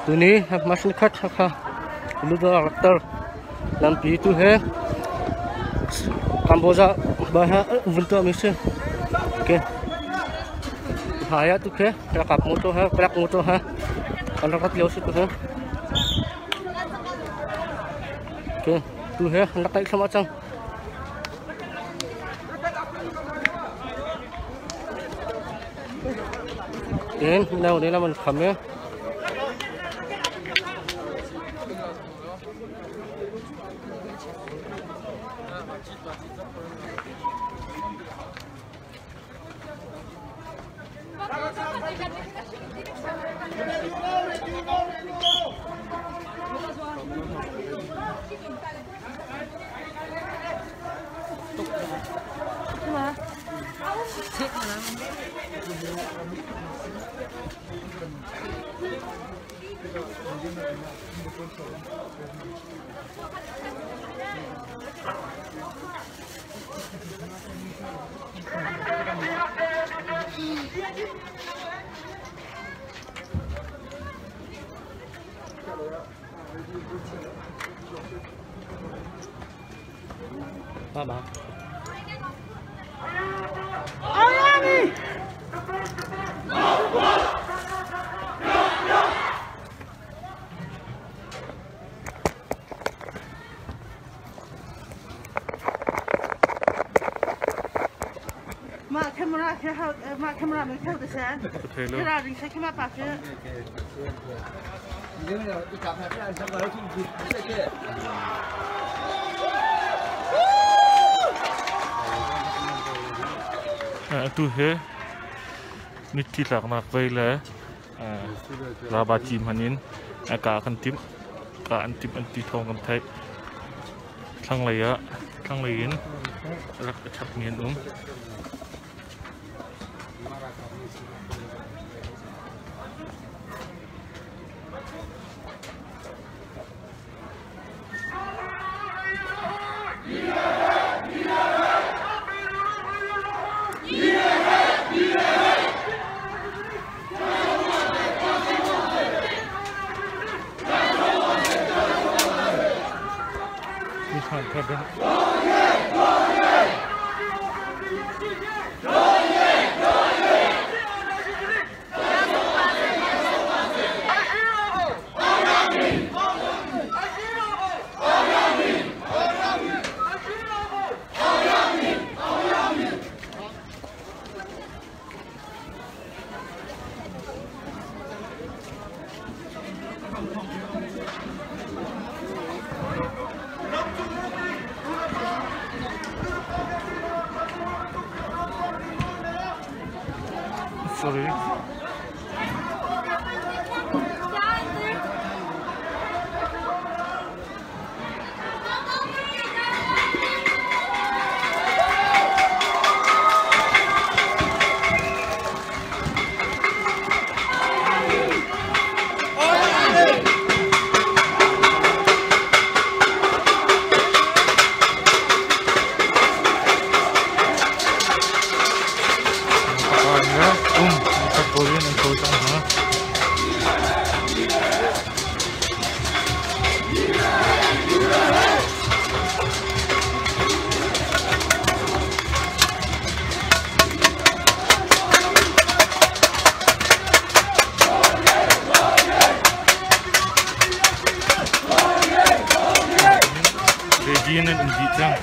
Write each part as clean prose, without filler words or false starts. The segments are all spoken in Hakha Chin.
Tuni March nikhat Hakha Ludaw rak tar lampi tu he Kamboja ba ha vun tuahmi si. Okay. Hmai ah tu khi ralkap motor he palek motor he an rak rat lio si tu hi. Okay. Tu he an rak tlaih thluahmah cang. Tin mino nih lam an kham i Mama. Mah camera khi hau mah camera min kheu te sen. Kira ring sai khima pa khi. Atu hi mithi tlaknak vei le raba ci hman in kah kan timh. Kah an timh an ti thawng kan theih. Thlanglei ah thlanglei in rak i chapmi an um. Sorry. Ready nan um dih cang.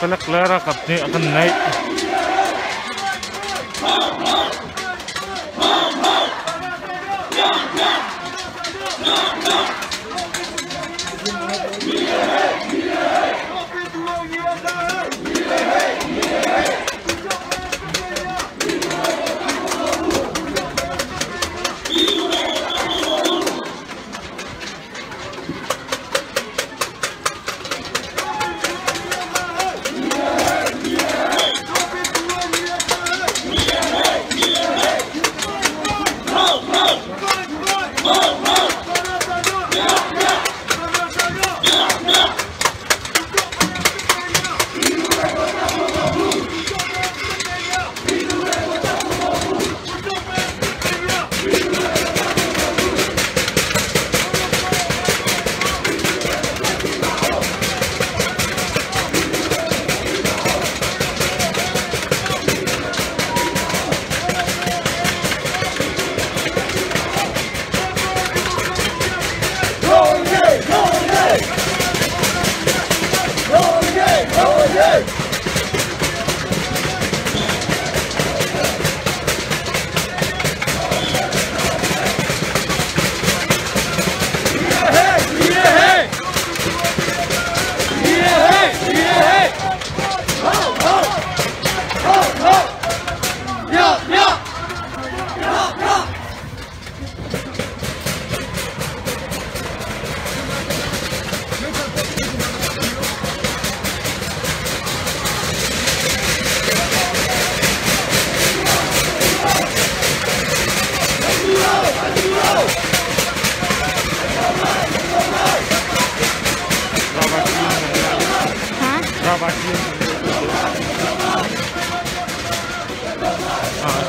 Palek le ralkap nih a kan naih.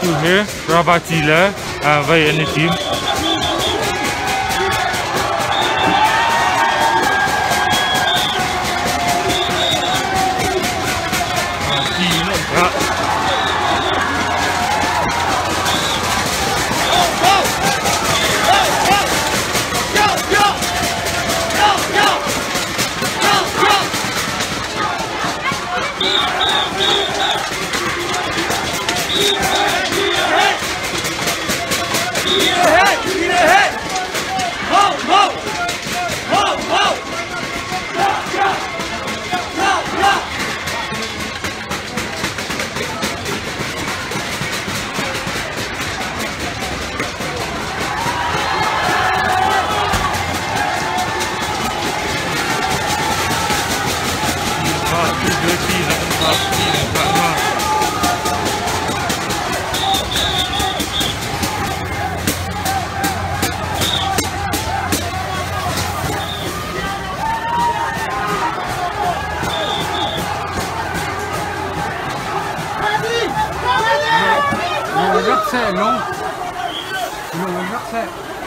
Tu hi Ravaci le vei an i tim. Ti in an kah. Lung rak seh lung. Lung rak seh.